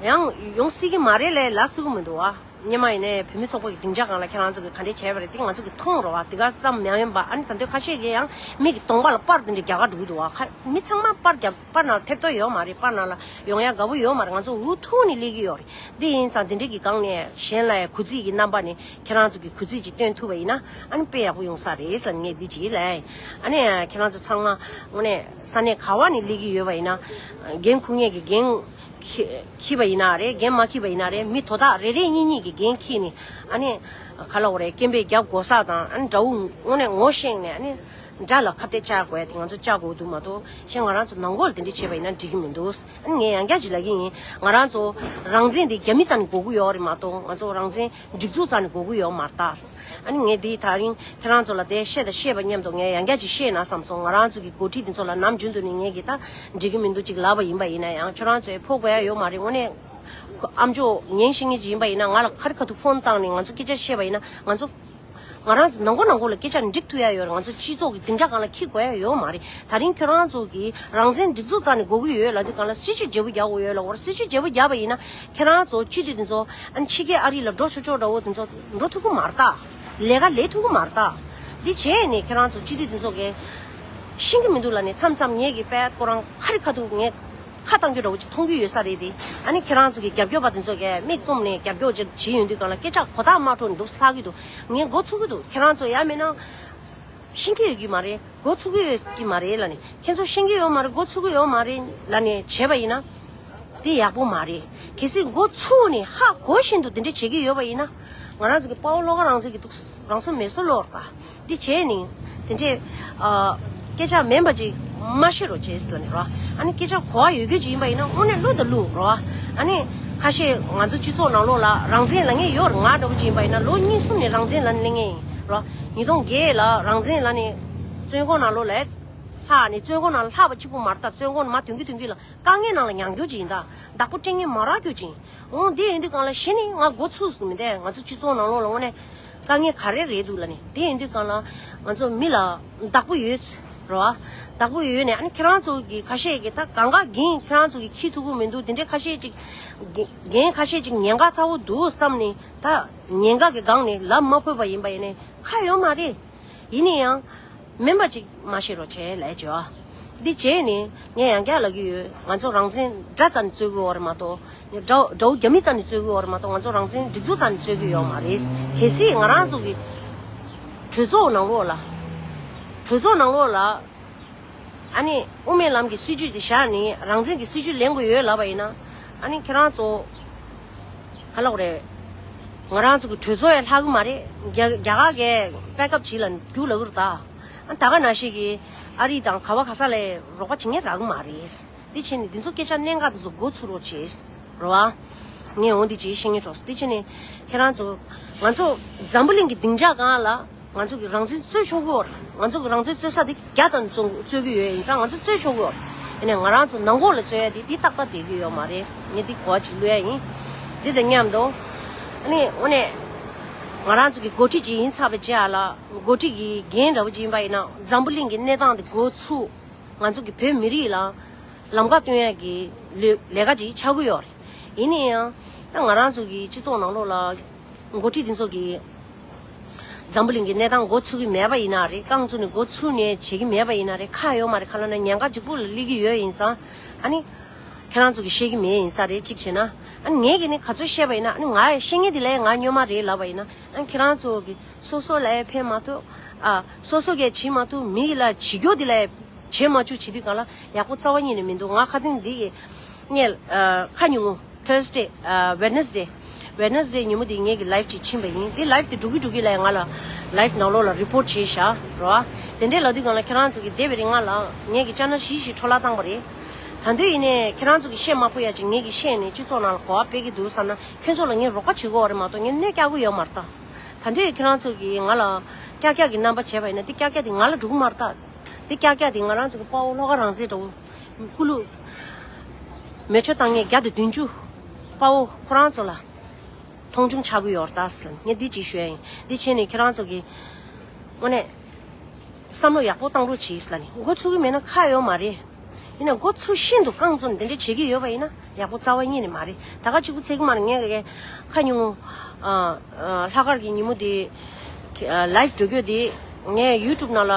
ཡང་ཡོང་སྲིད་ཀྱི་མ་རེད་ལབ་ལབ་སྲིད་ཀྱི་མི་འདུག་བ། སྔོན་མ་ཡིན་ནའི་བོད་མི་ཚོགས་པ་གི་སྡིངས་ཆ་སྒང་ལ་ཁྱེད་རང་ཚོ་གིས་ག་འདྲས་བྱས་པ་རེད་དེ་ང་ཚོ་གིས་མཐོང་རོགས་བ། དེ་ག་ཙམ་མ་ཡིན་པ་ཨ་ནི་ད་དུང་ཁ་ཤས་ཀྱིས་ཡང་མི་གི་གདོང་པ་ལ་པར་དེ་འདྲས་རྒྱག་ག་འགྲོ་གི་འདུག་བ། ཁ་མི་ཚང་མ་པར་རྒྱག་པར་ནང་ཐེབས་ཏོ་ཡོད་མ་རེད། པར་ནང་ལ་ཡོང་ཡ་དགའ་པོ་ཡོད་མ་རེད། ང་ཚོ་འུ་ཐུག་ནས་སླེབས་ཀྱི་ཡོད་རེད། འདི་ཡིན་ཙང་དེ་འདྲས་ཀྱི་སྒང་ནས་གཞན་ལ་ཡང་གུས་བརྩི་གི་རྣམ་པ་ནས་ཁྱེད་རང་ཚོ་གིས་གུས་བརྩི་ཅིག་སྟོན་ཐུབ་པ་ཡིན་ན་ཨ་ནི་དཔེ་ཡག་པོ་ཡོང་ས་རེད་ཟེར་ངས་འདི་ཅིག་ལབ་ཡ་ཡིན། ཨ་ནི་ཁྱེད་རང་ཚོ་ཚང་མ་དངོས་གནས་ས་གནས་ག་བ་ནས་སླེབས་ཀྱི་ཡོད་པ་ཡིན་ན་འགན་འཁུར་མཁན་གྱི་འགན་འཁྱེར་པ་ཡིན་ན་རེད། འགན་མ་འཁྱེར་པ་ཡིན་ན་རེད། མི་དོ་བདག་རེ་རེ་གཉིས་གཉིས་ཀྱིས་འགན་འཁྱེར་ནས་ཨ་ནི་ག་ལབ་དགོས་རེད། སྐད་འབོད་རྒྱབ་དགོས་ས་དང་ཨ་ནི་དགྲ་བོ་དངོས་གནས་ངོ་ཤེས་ནས་ཨ་ནི་དགྲ་ལ་ཁ་གཏད་བཅག་དགོས་ཡ་དེ་ང་ཚོ་བཅག་དགོས་འདུག་མ་གཏོགས་གཞན་ང་རང་ཚོ་ནང་ཁོག་ལ་དེ་འདྲ་བྱས་པ་ཡིན་ན་འགྲིག་གི་མི་འདུག་ཨ་ནི་ངས་ཡང་བསྐྱར་ཅིག་ལབ་ཀྱི་ཡིན། ང་རང་ཚོ་རང་བཙན་དེ་རྒྱ་མི་རྩ་ནས་དགོས་ཀྱི་ཡོད་རེད་མ་གཏོགས་ང་ཚོ་རང་བཙན་སྒྲིག་འཛུགས་རྩ་ནས་དགོས་ཀྱི་ཡོད་མ་རེད་ད། ཨ་ནི་ངས་འདི་དེ་རིང་ཁྱེད་རང་ཚོ་ལ་དེ་བཤད་དང་བཤད་པ་མཉམ་དུ་ངས་ཡང་བསྐྱར་ཅིག་བཤད་ན་བསམ་སོང་། ང་རང་ཚོ་གི་འགོ་ཁྲིད་འདི་ཚོ་ལ་ནམ་རྒྱུན་དུ་ནས་ངས་གི་ད་འགྲིག་གི་མི་འདུག་ཅིག་ལབ་པ་ཡིན་པ་ཡིན་ན་ཡང་ཁྱོད་རང་ཚོས་ཕོག་དགོས་ཡ་ཡོད་མ་རེད། དངོས་གནས་ཁོ་ཨ་མཆོག་ཉན་ཤེས་མཁན་ཅིག་ཡིན་པ་ཡིན་ན་ང་ལ་ཁ་རི་ཁ་ཐུག་ཕོན་བཏང་ནས་ང་ཚོ་སྐད་ཆ་བཤད་པ་ཡིན་ན་ང་ཚོ་ང་རང་ཚོ་ནང་ཁོག་ནང་ཁོག་ལ་སྐད་ཆ་འགྲིག་ཐུབ་ཡ་ཡོད་རེད། ང་ཚོ་སྤྱི་ཚོགས་ཀྱི་སྡིངས་ཆ་སྒང་ལ་འཁྱེར་དགོས་ཡ་ཡོད་མ་རེད། ད་རིང་ཁྱོད་རང་ཚོ་གིས་རང་བཙན་སྒྲིག་འཛུགས་རྩ་ནས་དགོས་ཀྱི་ཡོད་ལབ་དུས་སྒང་ལ་སྲིད་ཇུས་བརྗེ་པོ་རྒྱག་དགོས་ཡོད་ལབ་དགོས་རེད། སྲིད་ཇུས་བརྗེ་པོ་རྒྱག་པ་ཡིན་ན་ཁྱེད་རང་ཚོ་སྤྱི་འཐུས་དེ་ཚོ་ཨ་ནི་ཕྱི་རྒྱལ་ཨ་རི་ལ་འགྲོ་ཆོག་ཆོག་འདྲ་བོ་དེ་ཚོ་འགྲོ་ཐུབ་ཀྱི་མ་རེད་ད། ལས་ཀ་ལས་ཐུབ་ཀྱི་མ་རེད་ད། འདི་བྱས་ནས་ཁྱེད་རང་ཚོ་སྤྱི་འཐུས་དེ་ཚོ་གིས་ཤེས་ཀྱི་མི་འདུག་ལབ་ནས་མཚམས་མཚམས་ངེད་ཀྱི་པད་ཁོ་རང་ཁ་རི་ཁ་ཐུག་ངས་ཁ་བཏང་རྒྱུ་འདྲ་བོ་ཅིག་མཐོང་གི་ཡོད་ས་རེད་དེ། ཨ་ནི་ཁྱེད་རང་ཚོ་གི་རྒྱབ་སྐྱོར་པ་དེ་ཚོ་གིས་མིག་བཙུམ་ནས་རྒྱབ་སྐྱོར་ཅིག་བྱེད་ཡོང་དུས་སྒང་ལ་སྐད་ཆ་གོ་ཐག་མ་ཆོད་འདུག་ལྷག་གི་འདུག་ངས་མགོ་ཚོས་ཀྱི་འདུག་ཁྱེད་རང་ཚོ་ཡ་མེད་ན་ཤེས་ཀྱི་ཡོད་ཀྱི་མ་རེད། མགོ་ཚོས་ཀྱི་ཡོད་ཀྱི་མ་རེད་ལབ་ནས། ཁྱེད་ཚོ་ཤེས་ཀྱི་ཡོད་མ་རེད། མགོ་ཚོས་ཀྱི་ཡོད་མ་རེད་ལབ་ནས་བྱས་པ་ཡིན་ན། དེ་ཡག་པོ་མ་རེད། གལ་སྲིད་མགོ་ཚོས་ནས་ཧ་གོ་བཞིན་དུ་དེ་འདྲ་བྱེད་ཀྱི་ཡོད་པ་ཡིན་ན། ང་རང་ཚོ་གི་དཔའ་བོ་བློ་དགའ་རང་བཙན་གྱི་འདུག་རང་སྲོག་མེ་སྲོག་བློ་བདེ་འདི་བྱས་ནས་དེ་འདྲས་ཨ་སྐད་ཆ་མིན་པ་ཅིག་མ་བཤད་རོགས་བྱས་ཟེར་ནས་རོ། ཨ་ནི་སྐད་ཆ་གོ་བ་ཡོད་རྒྱུ་ཅིག་ཡིན་པ་ཡིན་ན་དངོས་གནས་བླུག་དང་བླུག་རོ། ཨ་ནི་ ཁ་ཤས་ང་ཚོ་སྤྱི་ཚོགས་ནང་ལོགས་ལ་རང་བཙན་ལབ་མཁན་ཡོད་རེད། ང་འདྲ་པོ་ཅིག་ཡིན་པ་ཡིན་ན་ལོ་གཉིས་གསུམ་ནས་རང་བཙན་ལབ་ནས་གླེང་མཁན་ཡིན་རོ། ཉིས་སྟོང་བརྒྱད་ལ་རང་བཙན་ལབ་ནས་བཙོན་ཁང་ནང་ལོགས་ལ་ལྷག་ནས་བཙོན་ཁང་ནང་ལྷག་པ་གཅིག་པུ་མ་རེད། ད་བཙོན་ཁང་ནང་མར་ཐོན་གི་ཐོན་གི་ལ་དཀའ་ངལ་ནང་ལ་མྱངས་རྒྱུ་ཅིག་ཡིན། ད་བདག་པོ་སྤྲད་མཁན་མ་རག་རྒྱུ་ཅིག་ཡིན། འོང་དེ་ཡིན་དུས་གང་ལ་གཞི་ནས་ང་མགོ་ཚུགས་སུ་མི་བསྡད། ང་ཚོ་སྤྱི་ཚོགས་ནང་ལོགས་ལ་དངོས་གནས་དཀའ་ངལ་ག་རེ་རེད་འདུག་ལབ་ནས། དེ་ཡིན་དུས་གང་ལ་ང་ཚོ་མི་ལ་བདག་པོ་ཡོད་རེད་བ། བདག་པོ་ཡོད་ནས་ཨ་ནི་ཁྱེད་རང་ཚོ་གི་ཁ་ཤས་ཀྱི་ད་གང་ག་འགན་ཁྱེད་རང་ཚོ་གི་འཁྱེར་ཐུབ་ཀྱི་མི་འདུག་དེ་འདྲའི་ཁ་ཤས་ཅིག་འགན་ཁ་ཤས་ཅིག་ཉེན་ཁ་ཚ་བོ་འདུག་བསམ་ནས་ད་ཉེན་ཁ་གི་སྒང་ནས་ལབ་མ་ཕོད་པ་ཡིན་པ་ཡིན་ནའི་ཁ་ཡོད་མ་རེད། ཡིན་ན་ཡང་། དམན་པ་ཅིག་མ་བཤད་རོགས་བྱས་ལབ་བྱས་པ། འདི་བྱས་ནས་ངས་ཡང་བསྐྱར་ལབ་ཀྱི་ཡོད། ང་ཚོ་རང་བཙན་དགྲ་རྩ་ནས་རྩོད་ཀྱི་ཡོད་རེད་མ་གཏོགས། དགྲ་དགྲ་བོ་རྒྱ་མི་རྩ་ནས་རྩོད་ཀྱི་ཡོད་རེད་མ་གཏོགས། ང་ཚོ་རང་བཙན་སྒྲིག་འཛུགས་རྩ་ནས་རྩོད་ཀྱི་ཡོད་མ་རེད། གལ་སྲིད་ང་རང་ཚོ་གི་གྲོས་ཚོགས་ནང་ལོགས་ལ། གྲོས་ཚོགས་ནང་ལོགས་ལ། ཨ་ནི་དབུ་མའི་ལམ་གྱི་སྲིད་བྱུས་དེ་བཞག་ནས་རང་བཙན་གྱི་སྲིད་བྱུས་ལེན་དགོས་ཡོད་ལབ་པ་ཡིན་ན། ཨ་ནི་ཁྱེད་རང་ཚོ་ག་ལབ་དགོས་རེད། ང་རང་ཚོ་གི་གྲོས་ཚོགས་ཡང་ལྷག་གི་མ་རེད། རྒྱ་རྒྱ་གར་གས་པེག་ཨབ་བྱེད་ལ་རྒྱུགས་ལབ་ཀྱི་རེད་ད། ཨ་ད་ག་ནང་བཞིན་གྱི་ཨ་རི་དང་ག་བ་ག་ས་ལ་རོགས་པ་བྱེད་མཁན་རག་གི་མ་རེད། འདི་བྱས་ནས་འདི་ཚོ་སྐད་ཆ་གནད་འགག་འདི་ཚོ་མགོ་ཚུགས་རོགས་བྱེད། རེད་བ། ངས་འོ་འདི་ཅིག་བཤད་ངེས་འགྲོ། འདི་བྱས་ནས་ཁྱེད་རང་ཚོ། ང་ཚོ་འཛམ་བུ་གླིང་གི་སྡིངས་ཆ་སྒང་ལ་ང་ཚོ་གི་རང་བཙན་རྩོད་ཆོག་གི་ཡོད་རེད། ང་ཚོ་གི་རང་བཙན་རྩོད་ས་དེ་རྒྱ་ཙམ་རྩོད་རྩོད་ཀྱི་ཡོད་ཡིན་ཙང་ང་ཚོ་རྩོད་ཆོག་གི་ཡོད་རེད། ཡིན་ནའི་ང་རང་ཚོ་ནང་ཁོག་ལ་རྩོད་ཡ་དེ་དེ་ཏག་ཏག་བསྡད་ཀྱི་ཡོད་མ་རེད། ངས་འདི་གོ་བ་ཅིག་བླུག་ཡ་ཡིན། འདི་དང་མཉམ་དུ། ཨ་ནི་དངོས་གནས་ང་རང་ཚོ་གི་འགོ་ཁྲིད་ཅིག་ཡིན་ཚར་བའི་རྗེས་ལ་འགོ་ཁྲིད་ཀྱི་འགན་འདྲ་བོ་ཅིག་ཡིན་པ་ཡིན་ན་འཛམ་བུ་གླིང་གི་གནས་སྟངས་དེ་འགོ་ཚུགས། ང་ཚོ་གི་བོད་མི་རིགས་ལ་ལམ་ཁ་སྟོན་ཡ་གི་ལས་ལས་ཀ་ཅིག་ཆགས་ཀྱི་ཡོད་རེད། ཡིན་ན་ཡང་ད་ང་རང་ཚོ་གི་སྤྱི་ཚོགས་ནང་ལོགས་ལ་འགོ་ཁྲིད་དེ་ཚོ་གི་འཛམ་བུ་གླིང་གི་གནས་སྟངས་འགོ་ཚུགས་ཀྱི་མེད་པ་ཡིན་ན་རེད། རྐང་བཙུགས་ནས་འགོ་ཚུགས་ནས་བྱེད་ཀྱི་མེད་པ་ཡིན་ན་རེད། ཁ་ཡོད་མ་རེད། ཁ་ལ་ན་ཉེན་ཁ་གཅིག་པུ་ལ་སླེབས་ཀྱི་ཡོད་ཡིན་ཙང་། ཨ་ནི་ཁྱེད་རང་ཚོ་གི་ཤེས་ཀྱི་མེད་ཡིན་ས་རེད། གཅིག་བྱས་ན་ཨ་ནི་ངས་ཀྱི་ནི་ག་ཚོད་བཤད་པ་ཡིན་ན། ཨ་ནི་ང་ཤེས་ངེས་དེ་ལས་ང་སྨྱོན་མ་རེད་ལབ་པ་ཡིན་ན། ཨ་ནི་ཁྱེད་རང་ཚོ་གི་སོ་སོ་ལ་ཡང་ཕན་མ་ཐོགས། ཨ་སོ་སོ་གས་བྱེད་མ་ཐུབ། མི་ལ་བྱེད་རྒྱུ་དེ་ལ་བྱེད་མ་བཅུག་བྱེད་དུས་གང་ལ་ཡག་པོ་རྩ་བ་ཉིད་ནས་མི་འདུག་ང་ཁ་སང་འདི་གི་ངས་ཨ་ཁ་ཉུང་ངུ་Thursday ཨ་Wednesday Wednesday ཉིན་མོ་དེ་ངེད་ཀྱི་live ཅིག་ཕྱིན་པ་ཡིན། དེ་live དེ་འགྲོ་གི་འགྲོ་གི་ལ་ཡང་ང་ལ་live ནང་ལོགས་ལ་report བྱས་བཞག་རོ། དེ་འདྲའི་ལབ་དུས་གང་ལ་ཁྱེད་རང་ཚོ་གི་བསྡད་པའི་རིང་ང་ལ་ངེད་ཀྱི་ཅ་ན་བཞི་ཞིག་འཕྲོ་བརླག་བཏང་པ་རེད། ད་དུང་ཡིན་ནའི་ཁྱེད་རང་ཚོ་གི་བཤད་མ་ཕོད་ཡ་ཅིག་ངེད་ཀྱི་བཤད་ནས་སྤྱི་ཚོགས་ནང་ལ་གོ་བ་སྤེལ་གི་འདུག་བསམ་ན་ཁྱོད་ཚོ་ལ་ངས་རོགས་པ་བྱེད་དགོས་པ་རེད་མ་གཏོགས་ངས་གནོད་སྐྱེལ་གི་ཡོད་མ་རེད་ད། ད་དུང་ཁྱེད་རང་ཚོ་གིས་ང་ལ་ཀྱག་ཀྱག་གི་རྣམ་པ་བྱས་པ་ཡིན་ན་དེ་ཀྱག་ཀྱག་དེ་ང་ལ་འགྲོ་གི་མ་རེད་ད། དེ་ཀྱག་ཀྱག་དེ་ང་རང་ཚོ་གི་དཔའ་བོ་ལྷོ་ཁ་རང་བཙན་དྲག་པོ་སྐུ་ལུས་མེ་མཆོད་བཏང་མཁན་བརྒྱ་དང་བདུན་ཅུ་དཔའ་བོ་ཁོ་རང་ཚོ་ལ་མཐོང་ཆུང་ཆགས་ཀྱི་ཡོད་རེད་ད་ཟེར། ངས་འདི་ཅིག་ཞུ་ཡ་ཡིན། འདི་བྱས་ནས་ཁྱེད་རང་ཚོ་གིས་དངོས་གནས་བསམ་བློ་ཡག་པོ་བཏང་རོགས་གྱིས་ལབ་ནས། འགོ་ཚུགས་ཀྱི་མེད་ན་ཁག་ཡོད་མ་རེད། ཡིན་ན་འགོ་ཚུགས་ཤིན་ཏུ་རྐང་བཙུགས་ནས་དེ་འདྲ་བྱེད་ཀྱི་ཡོད་པ་ཡིན་ན་ཡག་པོ་རྩ་བ་ཉིད་ནས་མ་རེད། ད་ག་གཅིག་པུ་ཚད་ཀྱི་མ་རེད། ངས་ཁ་ཉུང་ངུ་ཨ་ཨ་ལྷག་དཀར་གྱི་ཉིན་མོ་དེ་ཨ་live འགྲོ་རྒྱུ་དེ་ངས་YouTube ནང་ལ་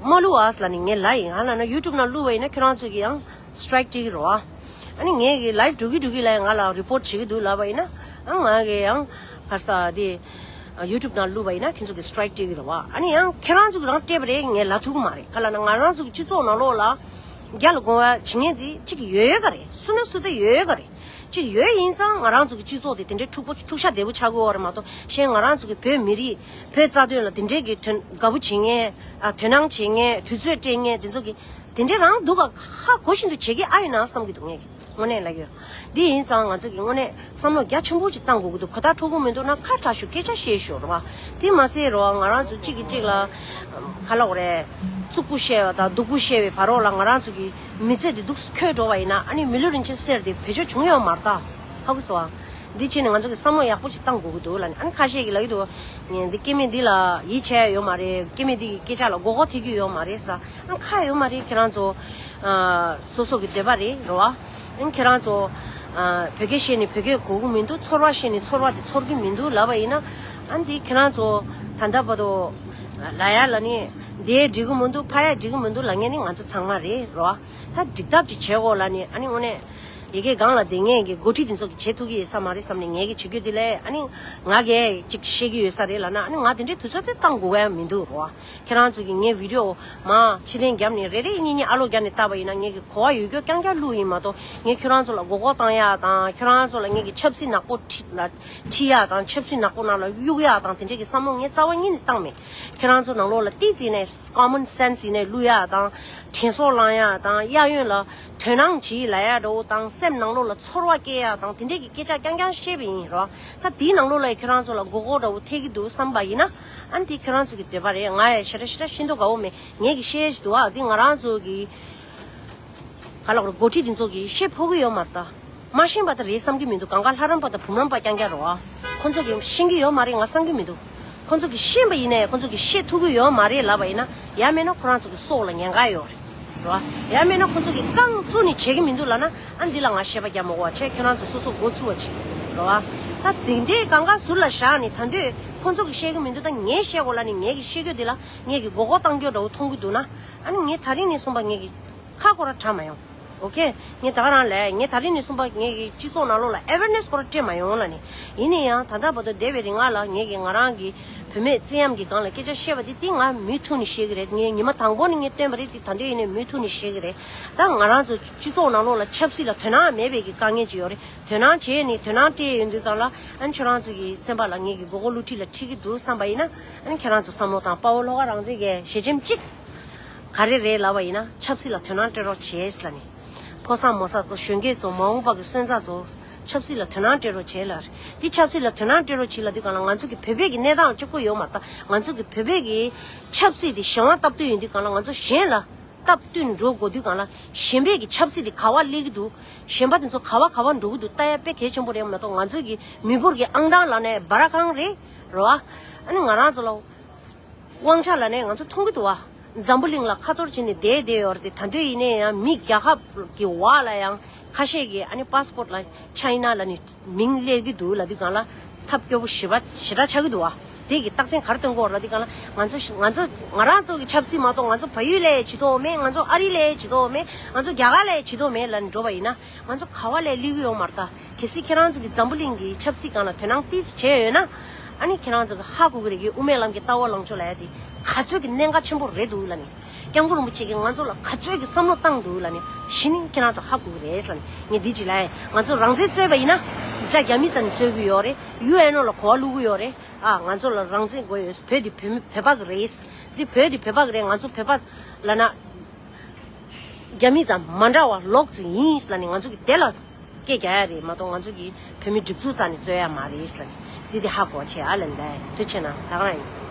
མ་བླུག་ཨ་ཟེར་ལབ་ནས་ངས་ལབ་ཡིན། ང་ལབ་ན་YouTube ནང་བླུག་པ་ཡིན་ན་ཁྱོད་རང་ཚོ་གིས་ཡང་strike སྤྲད་ཀྱི་རེད་བ། ཨ་ནི་ངས་གི་live འགྲོ་གི་འགྲོ་གི་ལ་ཡང་ང་ལ་report བྱེད་ཀྱི་འདུག་ལབ་པ་ཡིན་ན། ཨ་ང་གི་ཡང་ག་ས་དེ་YouTube ནང་བླུག་པ་ཡིན་ན་ཁྱོད་ཚོ་གི་strike སྤྲད་ཀྱི་རེད་བ། ཨ་ནི་ཡང་ཁྱེད་རང་ཚོ་གི་རང་སྤྲད་པ་རེད། ངས་ལབ་ཐུབ་ཀྱི་མ་རེད། ག་ལབ་ན་ང་རང་ཚོ་གི་སྤྱི་ཚོགས་ནང་ལོགས་ལ་རྒྱ་ལ་དགོངས་པ་བྱེད་མཁན་དེ་གཅིག་ཡོད་ཡོད་ག་རེད། སུ་ན་སུ་དེ་ཡོད་ཡོད་ག་རེད། གཅིག་ཡོད་ཡིན་ཙང་ང་རང་ཚོ་གི་སྤྱི་ཚོགས་དེ་དེ་འདྲའི་འཁྲུག་པོ་འཁྲུག་ཆ་དོད་པོ་ཆགས་ཀྱི་ཡོད་རེད་མ་གཏོགས། གཞན་ང་རང་ཚོ་གི་བོད་མི་རིགས་བོད་རྩ་དོན་ལ་དེ་འདྲའི་གི་དོན་དགའ་པོ་བྱེད་མཁན། ཨ་དོ་སྣང་བྱེད་མཁན། དུས་ཚོད་སྤྲད་མཁན་དེ་ཚོ་གི་དེ་འདྲའི་རང་སྡུག་ག་ཧ་གོ་བཞིན་དུ་བྱེད་ཀྱི་ཨ་ཡིན་ན་བསམ་གྱི་འདུག་ངས་ཀྱི་དངོས་གནས་ལབ་ཡོད། འདི་ཡིན་ཙང་ང་ཚོ་གི་དངོས་གནས་བསམ་བློ་རྒྱ་ཆེན་པོ་ཅིག་བཏང་དགོས་ཀྱི་འདུག་གོ་ཐག་འཕྲོད་ཀྱི་མི་འདུག་ན་ཁ་གྲག་ཞུ་སྐད་ཆ་བཤད་ཞུ་རོགས། དེ་མ་ཟད་རོགས་ང་རང་ཚོ་གཅིག་གིས་གཅིག་ལ་ག་ལབ་དགོས་རེད། རྩུབ་པོ་བཤད་པ་དང་སྡུག་པོ་བཤད་པའི་བར་རོགས་ལ་ང་རང་ཚོ་གི་མི་ཚེ་འདི་སྡུག་ཁྱོད་འགྲོ་བ་ཡིན་ན་ཨ་ནི་མི་ལུས་རིན་ཆེན་གསེར་དེ་བེད་སྤྱོད་བྱུང་ཡོད་མ་རེད་ད། ཧ་གོ་སོང་ཨ། འདི་བྱས་ནས་ང་ཚོ་གི་བསམ་བློ་ཡག་པོ་ཞིག་བཏང་དགོས་ཀྱི་འདུག་ལབ་ནས། ཨ་ནི་ཁ་ཤས་ཀྱིས་ལབ་ཀྱི་འདུག་ངས་འདི་སྐྱེ་དམན་འདི་ལ་ཡིད་ཆེས་ཡོད་མ་རེད། སྐྱེ་དམན་འདི་གི་སྐད་ཆ་ལ་མགོ་སྐོར་ཐེབས་ཀྱི་ཡོད་མ་རེད་ཟེར། ཨ་ཁ་ཡོད་མ་རེད། ཁྱེད་རང་ཚོ་ཨ་སོ་སོ་གི་འདོད་པ་རེད་རེད་བ། ཨ་ནི་ཁྱེད་རང་ཚོ་ཨ་བོད་སྐད་བཤད་ནས་བོད་སྐད་གོ་གི་མི་འདུག་ཚོར་བ་བཤད་ནས་ཚོར་བ་དེ་ཚོར་གི་མི་འདུག་ལབ་པ་ཡིན་ན། ཨ་འདི་ཁྱེད་རང་ཚོ་ད་ལྟ་བར་དུ་ལབ་ཡ་ལབ་ནས་འདི་འགྲིག་གི་མི་འདུག་ཕ་ཡ་འགྲིག་གི་མི་འདུག་ལབ་མཁན་ནི་ང་ཚོ་ཚང་མ་རེད་རེད་བ། ད་འགྲིག་ཐབས་ཅིག་བྱེད་དགོས་ལབ་ནས། ཨ་ནི་དངོས་གནས། ཡ་གི་སྒང་ལ་བསྡད་མཁན་གྱི་འགོ་ཁྲིད་དེ་ཚོ་གིས་བྱེད་ཐུབ་ཀྱི་ཡོད་ས་མ་རེད་བསམ་ནས། ངས་གི་བྱེད་རྒྱུ་དེ་ལས་ཨ་ནི་ང་གིས་ཅིག་བཤད་ཀྱི་ཡོད་ས་རེད་ལབ་ན། ཨ་ནི་ང་དེ་འདྲའི་དུས་ཚོད་དེ་བཏང་དགོས་ཀྱི་མི་འདུག་རོ། ཁྱེད་རང་ཚོ་གིས་ངའི་བི་ཌི་ཡོ་མར་ཕྱིར་འཐེན་བརྒྱབ་ནས་རེ་རེ་གཉིས་གཉིས་ཨ་ལོ་བརྒྱབ་ནས་བལྟས་པ་ཡིན་ན། ངས་གི་གོ་བ་ཡོད་རྒྱུ་རྐྱང་རྐྱང་བླུགས་ཡིན་མ་གཏོགས། ངས་ཁྱེད་རང་ཚོ་ལ་མགོ་སྐོར་བཏང་ཡག་དང་། ཁྱེད་རང་ཚོ་ལ་ངས་གི་ཆབ་སྲིད་ནག་པོ་ཁྲིད་ལ་ཁྲིད་ཡག་དང་། ཆབ་སྲིད་ནག་པོ་ནང་ལ་གཡུག་ཡག་དང་། དེ་འདྲའི་གི་བསམ་བློ་ངས་རྩ་བ་ཉིད་ནས་བཏང་མེད། ཁྱེད་རང་ཚོ་ནང་ལོགས་ལ་ཏོག་ཙམ་ནས་common sense ཡིན་ནའི་བླུག་ཡག་དང་། དྲན་གསོ་བསླང་ཡག་དང་། གཡས་གཡོན་ལ་དོ་སྣང་བྱེད་ལབ་ཡག་འདྲ་བོ་དང་ སེམས་ནང་ལོགས་ལ་ཚོར་བ་སྐྱེ་ཡ་དང་དེ་འདྲས་ཀྱི་སྐད་ཆ་རྐྱང་རྐྱང་བཤད་པ་ཡིན་རོ། ད་དེའི་ནང་ལོགས་ལ་ཁྱོད་རང་ཚོ་ལ་མགོ་སྐོར་འདྲ་བོ་ཐེབས་ཀྱི་འདུག་བསམ་པ་ཡིན་ན། ཨ་ནི་དེ་ཁྱོད་རང་ཚོ་གི་འདོད་པ་རེད། ང་ཡ་ཞེ་དྲག་ཞེ་དྲག་ཤེས་འདོད་དགའ་བོ་མེད། ངས་ཀྱི་བཤད་ཞིག་འདུག་ཨ། དེ་ང་རང་ཚོ་གི་ག་ལ་གོ་འགོ་ཁྲིད་དེ་ཚོ་གི་བཤད་ཕོད་ཀྱི་ཡོད་མ་རེད་ད། མ་ཤེས་པ་ད་རེད་བསམ་གྱི་མི་འདུག་གང་ག་ལྷ་རམས་པ་དང་བུམ་རམས་པ་རྐྱང་རྐྱང་རེད་བ། ཁོང་ཚོ་གི་ཤེས་ཀྱི་ཡོད་མ་རེད་ང་བསམ་གྱི་མི་འདུག་ཁོང་ཚོ་གི་ཤེས་པ་ཡིན་ནའི་ཁོང་ཚོ་གི་བཤད་ཐུབ་ཀྱི་ཡོད་མ་རེད་ལབ་པ་ཡིན་ན། ཡང་མིན་ན་ཁོ་རང་ཚོ་གི་སྲོག་ལ་ཉེན་ཁ་ཡོད་རེད། རེད་བ། ཡང་མིན་ན་ཁོང་ཚོ་གི་རྐང་བཙུགས་ནས་བྱེད་ཀྱི་མི་འདུག་ལབ་ན། ཨ་འདི་ལ་ང་བཤད་པ་རྒྱག་མ་དགོས་པ་བྱས། ཁྱོད་རང་ཚོ་སོ་སོ་འགོ་ཚུགས་པ་བྱེད། རེད་བ། ད་དེ་འདྲའི་གང་ག་ཟུར་ལ་བཞག་ནས་ད་འདོད་ཁོང་ཚོ་གི་བཤད་ཀྱི་མི་འདུག་ད་ངས་བཤད་དགོས་ལབ་ནས་ངས་ཀྱི་བཤད་རྒྱུ་འདི་ལ་ངས་ཀྱི་མགོ་སྐོར་བཏང་རྒྱུ་འདྲ་བོ་མཐོང་གི་འདུག་ན། ཨ་ནི་ངས་ད་རིང་ནས་བཟུང་པ་ངས་ཀྱི་ཁ་སྐོར་ར་དྲ་མ་ཡོང་། ཨོ་ཁེ། ངས་ད་ག་རང་ལས་ངས་ད་རིང་ནས་བཟུང་པ་ངས་ཀྱི་སྤྱི་ཚོགས་ནང་ལོགས་ལ་ཨེ་ཝེར་ནེ་སི་སྐོར་ར་སྤྲད་མ་ཡོང་ལབ་ནས། ཡིན་ན་ཡང་ད་ལྟ་བར་དུ་འདས་པའི་རིང་ལ་ངས་ཀྱི་ང་རང་གི་བུད་མེད་བཙན་གཡེམ་གྱི་སྒང་ལ་སྐད་ཆ་བཤད་པ་དེ་དེ་ང་མུ་མཐུད་ནས་བཤད་ཀྱི་རེད། ངས་ཉི་མ་དང་པོ་ནས་ངས་བཏོན་པ་རེད། དེ་ད་འདོད་ཡིན་ནའི་མུ་མཐུད་ནས་བཤད་ཀྱི་རེད། ད་ང་རང་ཚོ་སྤྱི་ཚོགས་ནང་ལོགས་ལ་ཆབ་སྲིད་ལ་དོ་སྣང་མེད་པའི་གི་དཀའ་ངལ་ཅིག་ཡོད་རེད། དོ་སྣང་བྱས་ནས་དོ་སྣང་སྤྲད་ཡོང་དུས་སྒང་ལ་ཨ་ནི་ཁྱོད་རང་ཚོ་གི་སེམས་པ་ལ་ངས་ཀྱི་མགོ་སྐོར་བསླུ་བྲིད་ལ་ཁྲིད་ཀྱི་འདུག་བསམ་པ་ཡིན་ན། ཨ་ནི་ཁྱེད་རང་ཚོ་བསམ་བློ་བཏང་། དཔའ་བོ་བློ་དགའ་རང་བཙན་གྱི་ཞལ་ཆེམས་གཅིག་ག་རེ་རེད་ལབ་པ་ཡིན་ན། ཆབ་སྲིད་ལ་དོ་སྣང་སྤྲད་རོགས་བྱེད་ལབ་ནས། ཕོ་གསར་མོ་གསར་ཚོ། གཞོན་སྐྱེས་ཚོ། མ་འོངས་པ་གི་སོན་རྩ་ཚོ། ཆབ་སྲིད་ལ་དོ་སྣང་སྤྲད་རོགས་བྱེད་ལབ། འདི་ཆབ་སྲིད་ལ་དོ་སྣང་སྤྲད་རོགས་བྱེད་ལབ་དུས་སྒང་ལ་ང་ཚོ་གི་བོད་པའི་གི་གནས་སྟངས་ལ་གཅིག་པོ་ཡོད་མ་རེད་ད། ང་ཚོ་གི་བོད་པའི་གི་ཆབ་སྲིད་དེ་གཞན་དབང་སྟབས་བསྟུན་ཡོང་དུས་སྒང་ལ། ང་ཚོ་གཞན་ལ་སྟབས་བསྟུན་འགྲོ་དགོས་དུས་སྒང་ལ། གཞན་པའི་གི་ཆབ་སྲིད་དེ་ག་པར་སླེབས་ཀྱི་འདུག་གཞན་པ་དེ་ཚོ་ག་པར་ག་པར་འགྲོ་གི་འདུག་ལྟ་ཡ་དཔེ་གལ་ཆེན་པོ་རེད་མ་གཏོགས། ང་ཚོ་གི་མི་འབོར་གྱི་ཨང་གྲངས་ལབ་ནའི་འབའ་ར་གང་རེད། རེད་བ། ཨ་ནི་ང་རང་ཚོ་ལ་དབང་ཆ་ལབ་ནའི་ང་ཚོ་མཐོང་གི་འདུག་བ། འཛམ་བུ་གླིང་ལ་ཁ་གཏོར་བྱས་ནས་བསྡད་བསྡད་ཡོད་རེད་དེ། ད་འདོད་ཡིན་ནའི་ཡང་མི་རྒྱལ་ཁབ་ཀྱི་འོག་ལ་ཡང་ཁ་ཤས་ཀྱིས་ཨ་ནི་པ་སི་པོར་ཊི་ལ་ཆའི་ན་ལབ་ནས་མིང་སླེབས་ཀྱི་འདུག་ལབ་དུས་སྒང་ལ། ཐབས་སྐྱོ་པོ་ཞེ་པོ་ཞེ་དྲག་ཆགས་ཀྱི་འདུག་བ། དེ་གི་རྟགས་མཚན་ག་རེ་སྟོན་གྱི་ཡོད་རེད་ལབ་དུས་སྒང་ལ། ང་ཚོ་ང་ཚོ་ང་རང་ཚོ་གི་ཆབ་སྲིད་མ་གཏོགས་ང་ཚོ་བལ་ཡུལ་ལ་བྱེད་དོ་མེད། ང་ཚོ་ཨ་རི་ལ་བྱེད་དོ་མེད། ང་ཚོ་རྒྱ་གར་ལ་བྱེད་དོ་མེད་ལབ་ནས་འགྲོ་བ་ཡིན་ན། ང་ཚོ་ག་པ་ལ་སླེབས་ཀྱི་ཡོད་མ་རེད་ད། གལ་སྲིད་ཁྱེད་རང་ཚོ་གི་འཛམ་བུ་གླིང་གི་ཆབ་སྲིད་སྒང་ལ་དོ་སྣང་ཏོག་ཙམ་བྱས་ཡོད་ན། ཨ་ནི་ཁྱེད་རང་ཚོ་གི་ཧ་གོ་གི་རེད། གི་དབུ་མའི་ལམ་གྱི་ལྟ་བ་ལངས་ཕྱོགས་ལབ་ཡ་དེ་ག་ཚོད་ཀྱི་གནད་འགག་ཆེན་པོ་རེད་འདུག་ལབ་ནས། སྐྱབས་མགོན་རིན་པོ་ཆེ་གིས་ང་ཚོ་ལ་ག་ཚོད་ཀྱི་བསམ་བློ་བཏང་འདུག་ལབ་ནས་གཞི་ནས་ཁྱེད་རང་ཚོ་ཧ་གོ་གི་རེད་ལབ་ནས། ངས་འདི་ཅིག་ལབ་ཡ། ང་ཚོ་རང་བཙན་རྩོད་པ་ཡིན་ན་དགྲ་རྒྱ་མི་རྩ་ནས་རྩོད་ཀྱི་ཡོད་རེད། ཡུ་ཨེན་ཨོ་ལ་གོ་བ་བླུག་གི་ཡོད་རེད། ཨ། ང་ཚོ་ལ་རང་བཙན་དགོས་ཡོད། བོད་འདི་བོད་མི་བོད་པ་གི་རེད། འདི་བོད་འདི་བོད་པ་གི་རེད། ང་ཚོ་བོད་པ་ལབ་ན་རྒྱ་མི་དང་མ་འདྲ་བ་ལོག་ཙམ་ཡིན་ལབ་ནས། ང་ཚོ་གི་དེ་ལ་སྐད་རྒྱག་ཡ་རེད་མ་གཏོགས། ང་ཚོ་གི་བོད་མི་སྒྲིག་འཛུགས་རྩ་ནས་རྩོད་ཡ་མ་རེད་ལབ་ནས། འདི་དེ་ཧ་གོ་བྱས་ཨ་ལན་ལ་ཐུགས་ཆེ་གནང་། ད་ག་རང་ཡིན།